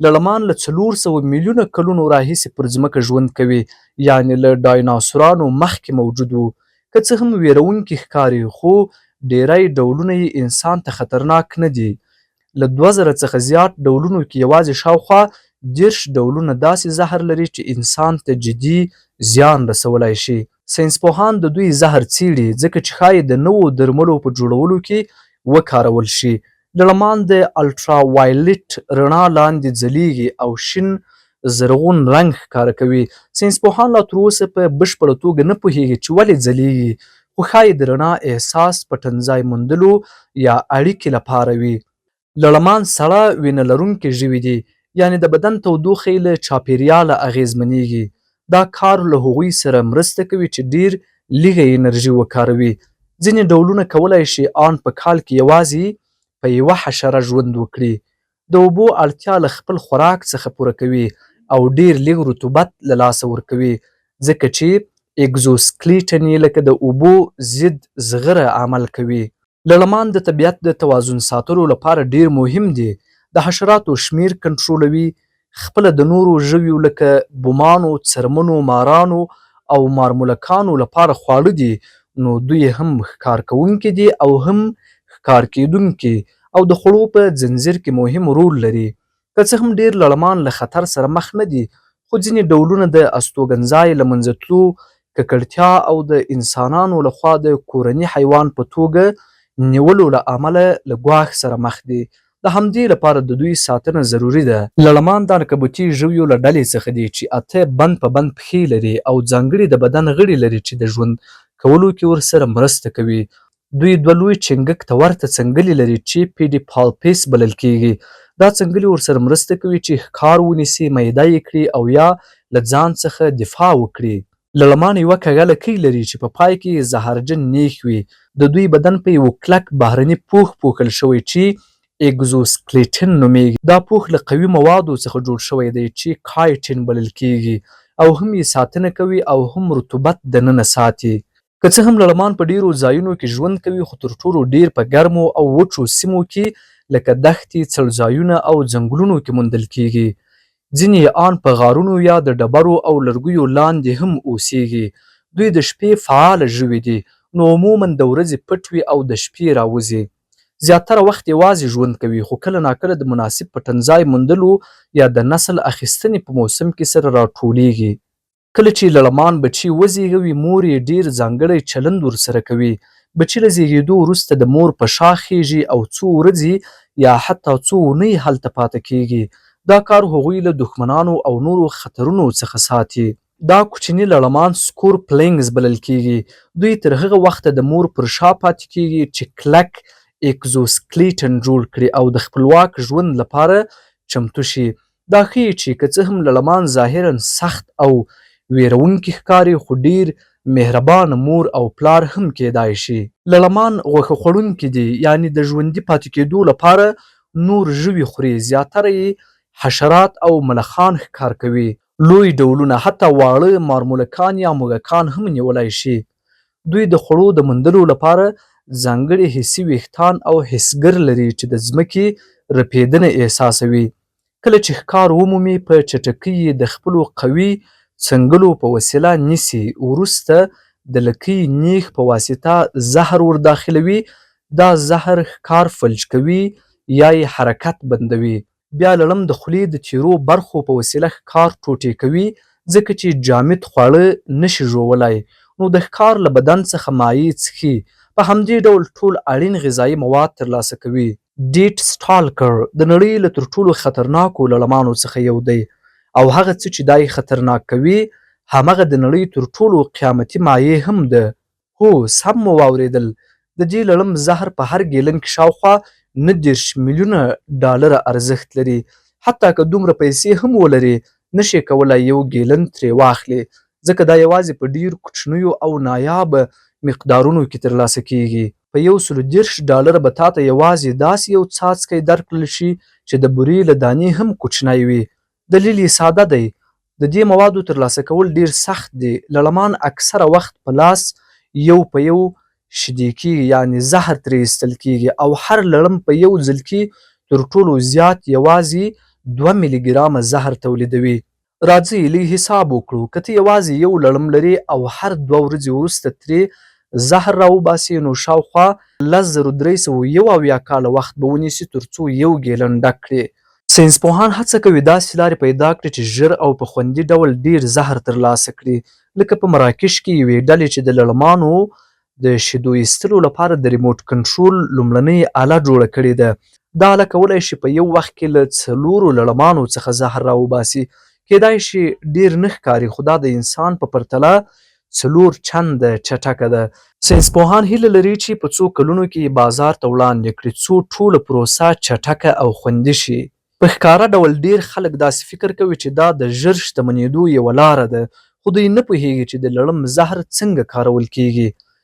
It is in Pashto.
لړمان له 400 میلیونه کلونو راهیسې پر ځمکه ژوند کوي، یعنې له ډایناسورانو مخکې موجود وو. که څه هم وېروونکي ښکاري، خو ډېری ډولونه یې انسان ته خطرناک نه دي. له 2000 څخه زیات ډولونو کې یوازې شاوخوا 30 ډولونه داسې زهر لري چې انسان ته جدي زیان رسولای شي. ساینسپوهان د دوی زهر څېړي، ځکه چې ښايي د نوو درملو په جوړولو کې وکارول شي. لړمان د الټرا وایلیټ رڼا لاندې ځلېږي او شین زرغون رنګ ښکاره کوي. ساینسپوهان لا تر اوسه په بشپړه توګه نه پوهېږي چې ولې ځلېږي، خو ښايي د رڼا احساس، پټنځای موندلو یا اړیکې لپاره وي. لړمان سړه وینه لرونکي ژوي دي، یعنې د بدن تودوخه یې له چاپېریاله اغېزمنېږي. دا کار له هغوی سره مرسته کوي چې ډېر لږه انرژي وکاروي. ځینې ډولونه کولای شي آن په کال کې یوازې په یوه حشره ژوند وکړي. د اوبو اړتیا له خپل خوراک څخه پوره کوي او ډېر لږ رطوبت له لاسه ورکوي، ځکه چې اګزوسکلیټن یې لکه د اوبو ضد زغره عمل کوي. لړمان د طبیعت د توازن ساتلو لپاره ډېر مهم دي. د حشراتو شمېر کنټرولوي، خپله د نورو ژویو لکه بومانو، څرمنو، مارانو او مارمولکانو لپاره خواړه دي، نو دوی هم ښکار کوونکي دي او هم ښکار کېدونکي او د خوړو په ځنځیر کې مهم رول لري. که څه هم ډېر لړمان له خطر سره مخ نه دي، خو ځینې ډولونه د استوګنځای له منځه تلو، ککړتیا او د انسانانو له خوا د کورني حیوان په توګه نیولو له امله له ګواښ سره مخ دي. د همدې لپاره د دوی ساتنه ضروري ده. لړمان د عنکبوتي ژویو له ډلې څخه دي چې اته بند په بند پښې لري او ځانګړي د بدن غړي لري چې د ژوند کولو کې ورسره مرسته کوي. دوی دوه لوی چنګک ته ورته څنګلي لري چې پیډیپالپیس بلل کېږي. دا څنګلي ورسره مرسته کوي چې ښکار ونیسي، میده یې کړي او یا له ځان څخه دفاع وکړي. لړمان یوه کږه لکۍ لري چې په پای کې یې زهرجن نېښ وي. د دوی بدن په یوه کلک بهرني پوښ پوښل شوی چې اګزوسکلیټن نومېږي. دا پوښ له قوي موادو څخه جوړ شوی دی چې کایټین بلل کېږي او هم یې ساتنه کوي او هم رطوبت دننه ساتي. که څه هم لړمان په ډېرو ځایونو کې ژوند کوي، خو تر ټولو ډېر په ګرمو او وچو سیمو کې لکه دښتې، څړځایونه او ځنګلونو کې موندل کېږي. ځینې یې آن په غارونو یا د ډبرو او لرګیو لاندې هم اوسېږي. دوی د شپې فعاله ژوي دي، نو عموماً د ورځې پټ وي او د شپې راوځي. زیاتره وخت یوازې ژوند کوي، خو کله ناکله د مناسب پټنځای موندلو یا د نسل اخیستنې په موسم کې سره راټولېږي. کله چې لړمان بچي وزېږوي، مور یې ډېر ځانګړی چلند ورسره کوي. بچي له زېږېدو وروسته د مور په شا خېژي او څو ورځې یا حتی څو اونۍ هلته پاتې کېږي. دا کار هغوی له دښمنانو او نورو خطرونو څخه ساتي. دا کوچني لړمان سکورپلینګز بلل کېږي. دوی تر هغه وخته د مور پر شا پاتې کېږي چې کلک اکزوسکلیټن جوړ کړي او د خپلواک ژوند لپاره چمتو شي. دا ښيي چې که څه هم لړمان ظاهراً سخت او وېروونکي ښکاري، خو ډېر مهربانه مور او پلار هم کېدای شي. لړمان غوښه خوړونکي دي، یعنې د ژوندي پاتې کېدو لپاره نور ژوي خوري، زیاتره یې حشرات او ملخان ښکار کوي. لوی ډولونه حتی واړه مارمولکان یا موږکان هم نیولای شي. دوی د خوړو د موندلو لپاره ځانګړي حسي ویښتان او حسګر لري چې د ځمکې رپېدنه احساسوي. کله چې ښکار ومومي، په چټکۍ یې د خپلو قوي څنګلو په وسیله نیسي، وروسته د لکۍ نېښ په واسطه زهر ور داخلوي، دا زهر ښکار فلج کوي یا یې حرکت بندوي. بیا لړم د خولې د تیرو برخو په وسیله ښکار ټوټې کوي، ځکه چې جامد خواړه نه شي ژوولای، نو د ښکار له بدن څخه مایع څښي، په همدې ډول ټول اړین غذایي مواد ترلاسه کوي. ډیټ سټالکر د نړۍ له تر ټولو خطرناکو لړمانو څخه یو دی او هغه څه چې دا یې خطرناک کوي، همغه د نړۍ تر ټولو قیامتي مایع هم ده. هو، سم مو واورېدل، د دې لړم زهر په هر ګیلن کې شاوخوا 39 میلیونه ډالره ارزښت لري. حتی که دومره پیسې هم ولرې، نشې کولای یو ګیلن ترې واخلې، ځکه دا یوازې په ډېر کوچنیو او نایابه مقدارونو کې ترلاسه کېږي. په 130 ډالره به تاته یوازې داسې یو څاڅکی درکړل شي چې د بورې له دانې هم کوچنی وي. دلیل یې ساده دی، د دې موادو ترلاسه کول ډېر سخت دي. لړمان اکثره وخت په لاس یو په یو شیدې کېږي، یعنې زهر ترې ایستل کېږي او هر لړم په یو ځل کې تر ټولو زیات یوازې دوه ملي ګرامه زهر تولیدوي. راځئ لږ حساب وکړو، که ته یوازې یو لړم لرې او هر دوه ورځې وروسته ترې زهر راوباسې، نو شاوخوا 10371 کاله وخت به ونیسي ترڅو یو ګیلن ډک کړې. ساینسپوهان هڅه کوي داسې لارې پیدا کړي چې ژر او په خوندي ډول ډېر زهر ترلاسه کړي، لکه په مراکش کې یوې ډلې چې د لړمانو د شیدو ایستلو لپاره د ریموټ کنټرول لومړنۍ آله جوړه کړې ده. دا آله کولای شي په یو وخت کې له څلورو لړمانو څخه زهر راوباسي. کېدای شي ډېر نه ښکاري، خو دا د انسان په پرتله څلور چنده چټکه ده. ساینسپوهان هیله لري چې په څو کلونو کې یې بازار ته وړاندې کړي، څو ټوله پروسه چټکه او خوندي شي. په ښکاره ډول ډېر خلک داسې فکر کوي چې دا د ژر شتمنېدو یوه لاره ده، خو دوی نه پوهېږي چې د لړم زهر څنګه کارول کېږي.